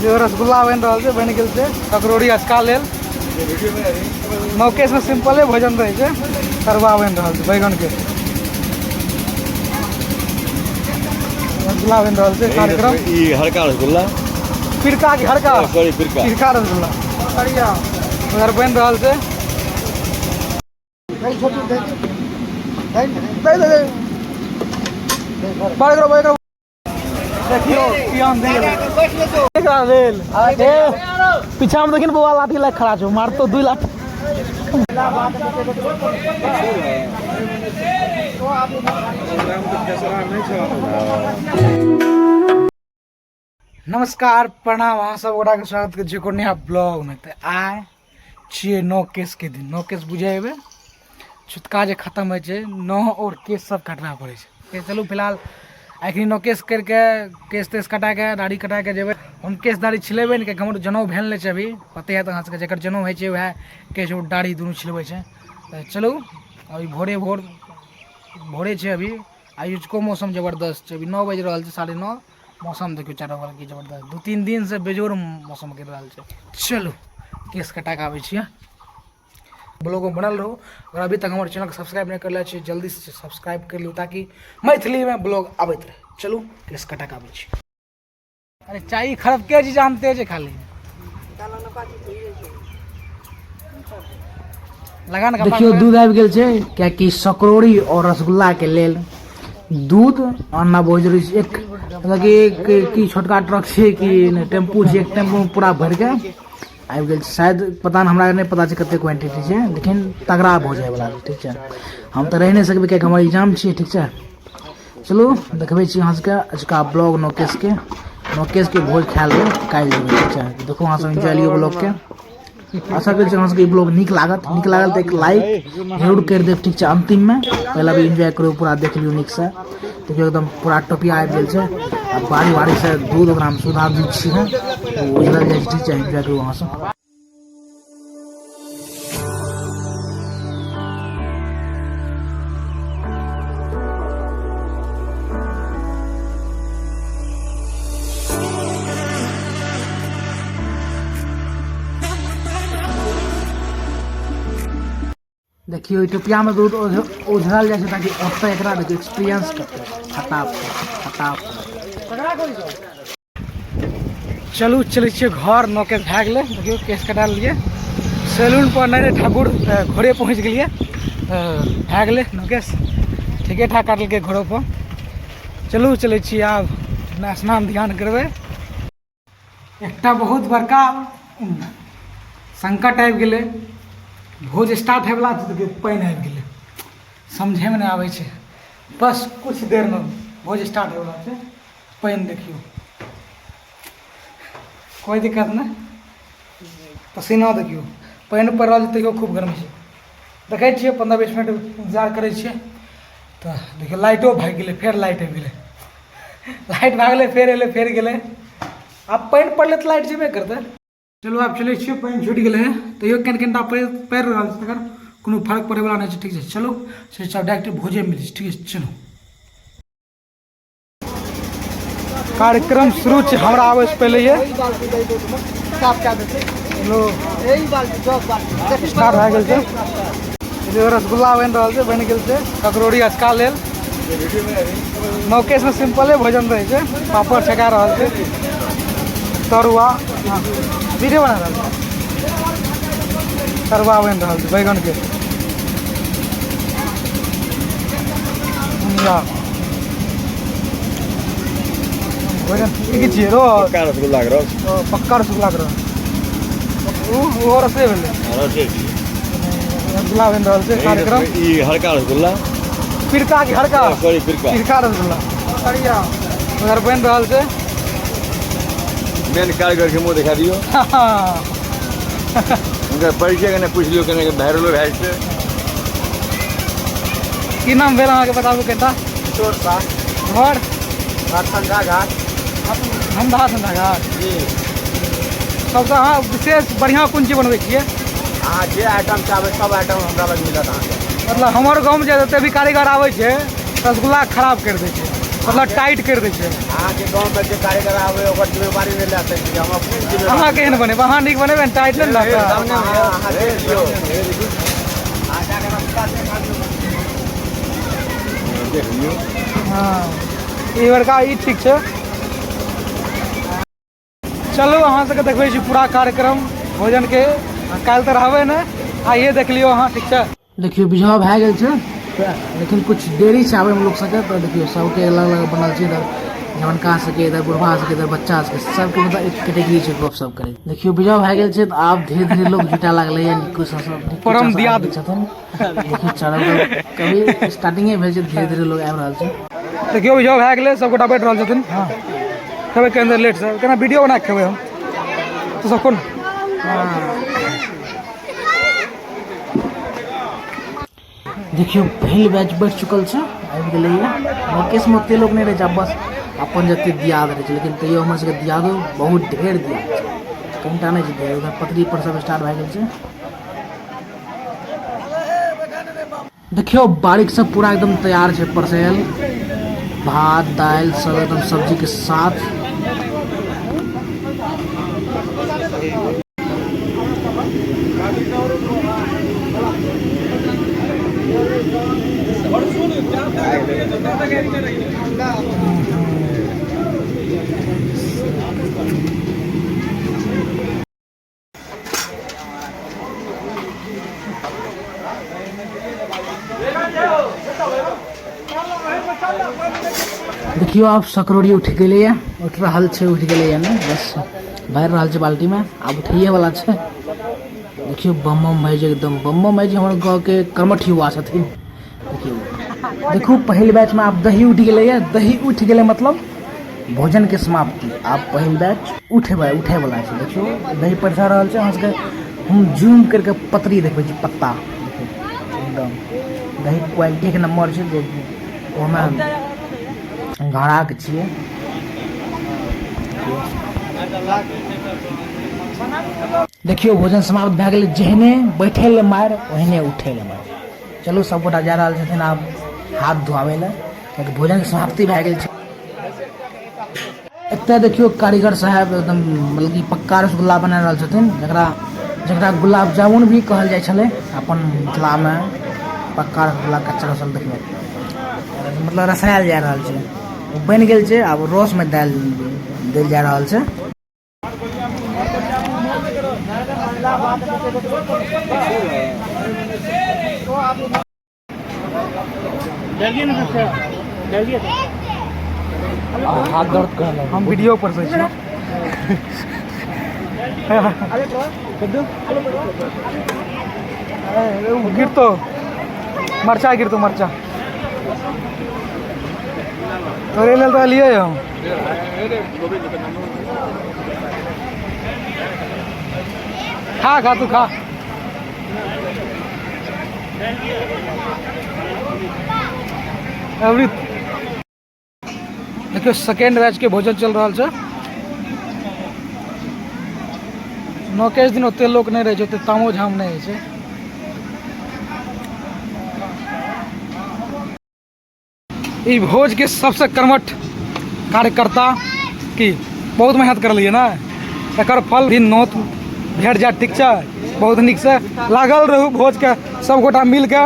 जो रसगुल्ला बनि रहल छै, बनि गेल छै सकरौड़ी अचका लेल। नौकेशमे सिम्पले भोजन रहै छै। तरुआ बनि रहल छै बैगनके, रसगुल्ला बनि रहल छै। कार्यक्रम ई हरका रसगुल्ला, पिरका की हरका? सॉरी, पिरका। पिरका रसगुल्ला बढ़िया उधर बनि रहल छै। बड़ करो, बड़ करो। देखियो पियान दे एकरा भेल। ए पीछा में देखिन, बौआ लाठी लग खड़ा छौ, मारतो 2 लाठी। नमस्कार, प्रणाम, अहाँ सब गोटाके स्वागत करै छी एगो नया ब्लॉगमे। तऽ आइ छियै नौ केशके दिन। नौ केश बुझेबै, छुतका जे खतम होइ छै, नह आओर केश सब कटबय पड़ै छै। तऽ चलू फिलहाल एखनी नौ केश करिके, केश तेश कटाके, दाढ़ी कटाके जेबै। हम केश दाढ़ी छिलेबै ने, कियाकि हमर जनउ भेल नहि छै अभी। पते हैत अहाँ सबके, जकर जनउ होइ छै वएह केश आओर दाढ़ी दुनू छिलबै छै। तऽ चलू, अभी भोरे भोर भोरे छै अभी। आजुको मौसम जबरदस्त छै। अभी 9 बाजि रहल छै, 9:30। मौसम देखियौ चारू बगल की जबरदस्त, 2-3 दिन से बेजोड़ मौसम गिर रहल छै। चलू केश कटा के आबै छियै। ब्लॉग में बनल रहू। अगर अभी तक हमर चैनल के सब्सक्राइब नहीं करले छी, जल्दी से सब्सक्राइब कर लियौ ताकि मैथिली में ब्लॉग आबैत रहे। चलू केश कटा के आबै छी। अरे चाय खराब के चीज आनते छै, खाली लगान। देखियौ दूध आबि गेल छै, कियाकि सकरौड़ी और रसगुल्ला के लेल दूध आनना बहुत जरूरी छै। एक मतलब कि एक की छोटका ट्रक छै कि नहि टेम्पू छै, एक टेम्पू में पूरा भरि के आबि गेल छै। शायद पता नहि, हमरा नहि पता छै कते क्वांटिटी छै, लेकिन तगड़ा भऽ जाय वाला छै। ठीक छै, हम तऽ रहि नहि सकबै कियाकि हमर एग्जाम छियै। ठीक छै, चलू देखबै छी अहाँ सबके अजुका ब्लॉग नौकेशके। नौकेशके भोज खायल लेल काल्हि जेबै। ठीक छै, देखू अहाँ सब एन्जॉय लियौ ब्लॉगके। आशा करै छी अहाँ सबके ई ब्लॉग नीक लागत। नीक लागल तऽ एक लाइक जरूर करि देब। ठीक छै, अन्तिममे पहिले अभी एन्जॉय करू, पूरा देख लियौ नीकसँ। देखियौ एकदम पूरा टोपिया आबि गेल छै आ बारी बारीसँ दूध ओकरामे सुधा दूध छियै ओ उजरल जाइ छै। ठीक छै, एन्जॉय करू अहाँ सब। देखियौ ई टोपियामे दूध उझरल जाइ छै ताकि ओतऽ एकरा देखियौ एक्सपीरियंस कते फटाफट फटाफट। चलू चलै छियै घर, नौकेश भए गेलै। देखियौ केश कटा लेलियै, सैलून पर नहि रहै ठाकुर, तऽ घरे पहुँच गेलियै। तऽ भए गेलै नौकेश, ठीके ठाक काटलकै घरो पर। चलू चलै छियै आब स्नान ध्यान करबै। एकटा बहुत बड़का संकट आबि गेलै। भोज स्टार्ट होइवला छै तऽ पानि आबि गेलै। समझेमे नहि आबै छै। बस किछु देरमे भोज स्टार्ट होइवला छै, पानि देखियौ। कोइ दिक्कत नहि। पसीना देखियौ, पानि पड़ि रहल छै तैयो खूब गर्मी छै। देखै छियै, 15-20 मिनट इन्तजार करै छियै। तऽ देखियौ लाइटो भागि गेलै, फेर लाइट आबि गेलै। लाइट भागलै, फेर एलै, फेर गेलै। आब पानि पड़लै तऽ लाइट जेबे करतै। चलू आब चलै छियै। पानि छुटि गेलै हँ, तैयो कनि कनिटा पड़ि पड़ि रहल छै, तकर कोनो फर्क पड़ैवला नहि छै। ठीक छै, चलू से सब डायरेक्ट भोजे मिलै छै। ठीक छै, चलू कार्यक्रम शुरू छै हमरा आबै से पहिले। ये चलो स्टार्ट भए गेल छै। देखियौ रसगुल्ला बनि रहल छै, बनि गेल छै सकरौड़ी अचका लेल। नौकेशमे सिम्पले भोजन रहै छै। पापड़ छका रहल छै, तरुआ, हँ, वीडियो बना रहल छै। तरुआ बनि रहल छै बैगनके। भोजन की छियै रो? पक्का रसगुल्ला के रस। ओ, पक्का रसगुल्ला के रस। ओहो रसे भेलै। रसे छी। रसगुल्ला बनि रहल छै। कार्यक्रम ई हरका रसगुल्ला, पिरका की हरका? सॉरी, पिरका। पिरका रसगुल्ला बढ़िया उधर बनि रहल छै। मेन कारीगर के मुँह देखा दियौ। हुनकर परिचय कने पूछि लियौ, कने वायरलो भए जेतै। की नाम भेल अहाँके, बताबू कनिटा। किशोर शाह। घर? घाट घाट। धमधा संधा घाट। जी। सबसँ अहाँ विशेष बढ़िआँ कोन चीज बनबै छियै? अहाँ जे आइटम चाहबै सब आइटम हमरा लग मिलत अहाँके। मतलब हमर गाँवमे जे जते भी कारीगर आबै छै, रसगुल्ला खराब करि दै छै। मतलब टाइट करि दै छै। अहाँके गाँवमे जे कारीगर आबै, ओकर जिम्मेवारी नहि लए सकै छी हम, अपने जिम्मेवारी। अहाँ केहन बनेबै? अहाँ नीक बनेबै ने, टाइट नहि ने रहतै? अहाँ देख लियौ, अहाँ जाके रास्ता देखा दियौ। देख लियौ। हँ, ई बड़का ई ठीक छै। चलू, अहाँ सबके देखबै छी पूरा कार्यक्रम भोजनके। काल्हि तऽ रहबै ने, आइए देख लियौ अहाँ। ठीक छै। देखियौ, बिझाव भए गेल छै, लेकिन कुछ देरी छै आबैमे लोक सबके। तऽ देखियौ, सबके अलग अलग बनल छै। इधर जवनका सबके, इधर बुढ़बा सबके, इधर बच्चा सबके, सबके मतलब एक कैटेगरी छै गप सब करै। देखियौ, बिझाव भए गेल छै तऽ आब धीरे धीरे लोक जुटा लागलै। निको सब सब परम दियाद। छथिन। देखियौ, चारू कभी स्टार्टिंगे भेल छै, धीरे धीरे लोग आबि रहल छै। देखियौ, बिझाव भए गेलै, सबगोटा बैठ रहल छथिन। हँ, खेबै केहन देर लेटसँ। केना वीडियो बना कऽ खेबै हम तऽ सब कोन। देखियौ, पहिल बैच बैठ चुकल छै, आबि गेलैए। मुकेशमे ओते लोक नहि रहै छै, आब बस अपन जते दियाद रहै छै। लेकिन तैयो हमर सबके दियादो बहुत ढेर दियाद छै, कनिटा नहि छै ढेर। उधर पतरी पर सब स्टार्ट भए गेल छै। देखियौ, बारीक सब पूरा एकदम तैयार छै, परसेल भात दालि सब एकदम सब्जीके साथ। देखियौ, आब सकरौड़ी उठि गेलैए, उठि रहल छै, उठि गेलैए ने, बस भरि रहल छै बाल्टीमे, आब उठैए वाला छै। देखियौ, बम बम भाईजी, एकदम बम बम भाईजी हमर गाँवके कर्मठ युवा छथिन। देखियौ, देखू, पहिल बैचमे आब दही उठि गेलैए। दही उठि गेलै मतलब भोजनके समाप्ति। आब पहिल बैच उठेबै उठैवला छै। देखियौ, दही परसा रहल छै। अहाँ सबके हम जूम करिके पतरी देखबै छी, पत्ता देखियौ, एकदम दही क्वालिटी एक नंबर छै, जे ओहिमे घड़ाके छियै। देखियौ, भोजन समाप्त भए गेलै। जेहने बैठे लए मारि, ओहने उठे लए मारि। चलू, सबगोटा जा रहल छथिन आब हाथ धोआबै लए, कियाकि भोजन समाप्ति भए गेल छै। एतऽ देखियौ, कारीगर साहेब एकदम मतलब कि पक्का रसगुल्ला बना रहल छथिन, जकरा जकरा गुलाब जामुन भी कहल जाइ छलै अपन मिथिलामे। पक्का रसगुल्ला, कच्चा रसगुल्ला देखियौ, मतलब रसायल जा रहल छै। ओ बनि गेल छै, आब रसमे देल देल जा रहल छै। हाथ दर्द कर। हम वीडियो पर से छी। गिरतो मरचा, गिरतो मरचा। तोरे लेल तऽ एलियै हम। खा खा, तू खा। अमृत। देखियौ, सेकेंड बैच के भोजन चल रहल छै। नौकेश दिन ओते लोक नहि रहै छै, ओते तामो झाम नहि होइ छै। ई भोज के सबसे कर्मठ कार्यकर्ता की बहुत मेहनत करलियै ने, एकर फल दिन नोत भेट जायत। ठीक छै, बहुत नीकसँ लागल रहू। भोजके सब गोटा मिलके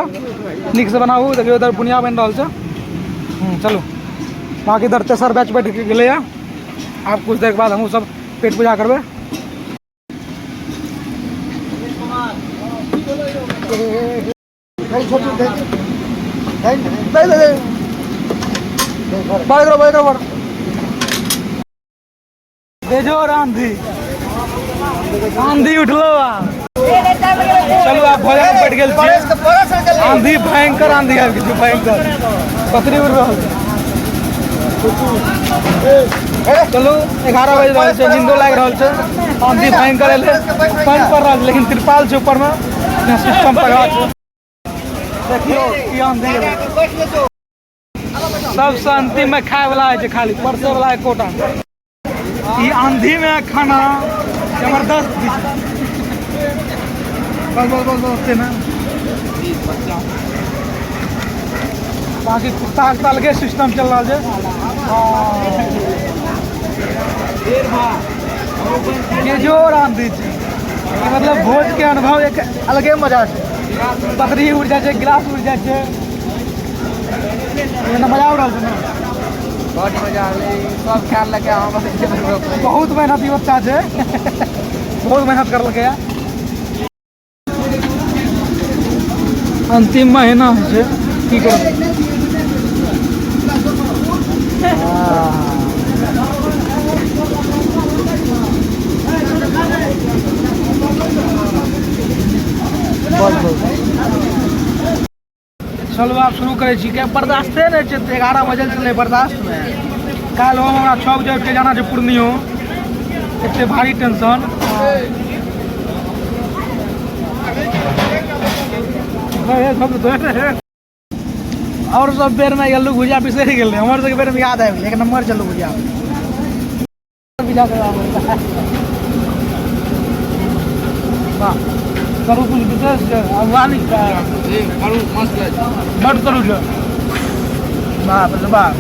नीकसँ बनाबू। देखियौ, इधर बुनिया बनि रहल छै। चलू, बाकी इधर तेसर बैच बैठ गेलैए। आब कुछ देरके बाद हमहूँ सब पेट पूजा करबै। बड़ करो, बड़ करो, बड़ बेजोर आंधी, आंधी उठलो आ। चलू, आब भोजन बैठ गेल छी। आंधी, भयंकर आंधी आबि गेल छै, भयंकर पतरी उड़ि रहल छै। चलू, 11 बाजि रहल छै, नींदो लागि रहल छै। आंधी भयंकर एलै, पानि पड़ रहल छै, लेकिन तिरपाल छै ऊपरमे, सिस्टम तगड़ा छै। देखियौ की आंधी एलै। सबसँ अंतिम में खाय वाला होइ छै, खाली परसे वाला एकोटा। ई आंधी में खाना जबरदस्त दिश। बस बस बस बस, ना। बाकी कुत्ता के अलगे सिस्टम चल रहल छै। बेजोड़ आंधी छै। ई मतलब भोज के अनुभव एक अलगे मजा छै। बकरी उड़ जाइ छै, गिलास उड़ जाइ छै, एना मजा आबि रहल छै ने? बड मजा आबै, सब ख्याल लगे। बहुत मेहनती बच्चा छै, बहुत मेहनत करलकै। अंतिम महीना होइ छै, की करबै। बस बस, चलू आब शुरू करै छी। किया बर्दाश्ते नहि छै, 11 बजल छलै बर्दाश्तमे। काल्हि हम हमरा 6 बजे उठिके जाना छै पूर्णियो, एते भारी टेंशन। और सब बेरमे अल्लू भुजिया बिसरि गेलै, हमर सबके बेरमे याद आबि गेलै। एक नंबर छै अल्लू भुजिया। वाह, करू कुछ विशेष छै। वाह, करू मस्त। बड करू छै, बाप रे बाप।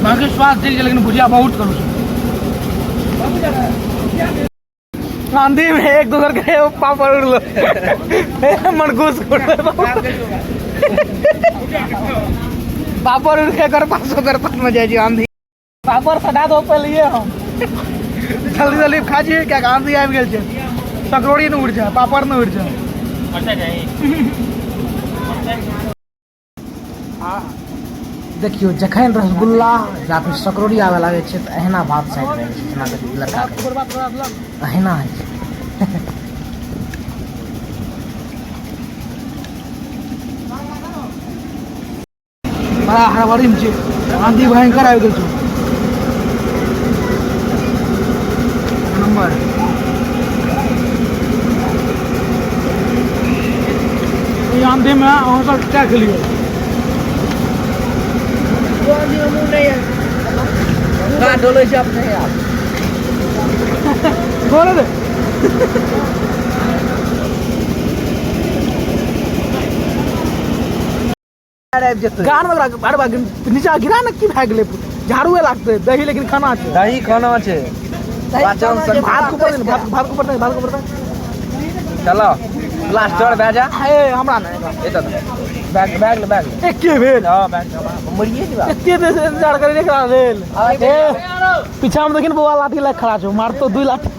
बाकी स्वाद ठीक छै, लेकिन भुजिया बहुत करू छै। आंधी में एक दोसर के पापड़ उड़लो, मनकुश पापड़ उड़ के एकर पास ओकर पास में जाइ छै आंधी। पापड़ सटा दो पहले। हम जल्दी जल्दी खा छियै, कियाकि आंधी आबि गेल छै। सकरौड़ी नहि उड़ जाए, पापड़ नहि उड़ जाए। देखियौ, जखन रसगुल्ला या फिर सकरौड़ी आबऽ लागै छै तऽ अहिना भात साइड रहै छै, जेना देखियौ लड़का के अहिना होइ छै। बड़ा हड़बड़ीमे छै, आंधी भयंकर आबि गेल छै। नंबर ई आंधीमे अहाँ सब क्या खेलियौ? डोलै छै अपने आप। बोलो दे। गान वगैरह अरे बा, नीचा गिरा ने। की भए गेलै? झाड़ुए लागतै। दही लेकिन खाना छै। दही खाना छै। भात के ऊपर, भात, भात के ऊपर, भात के ऊपर। चलो, प्लास्टर भए जा। हे, हमरा नहि। एतऽ बैग, बैग ले, बैग ले। एके भेल। हँ, बैग मरिए जेबा। एते देर से इंतजार करी एकरा लेल। ए, पीछा में देखिन, बौआ लाठी लए खड़ा छौ, मारतो दुई लाठी।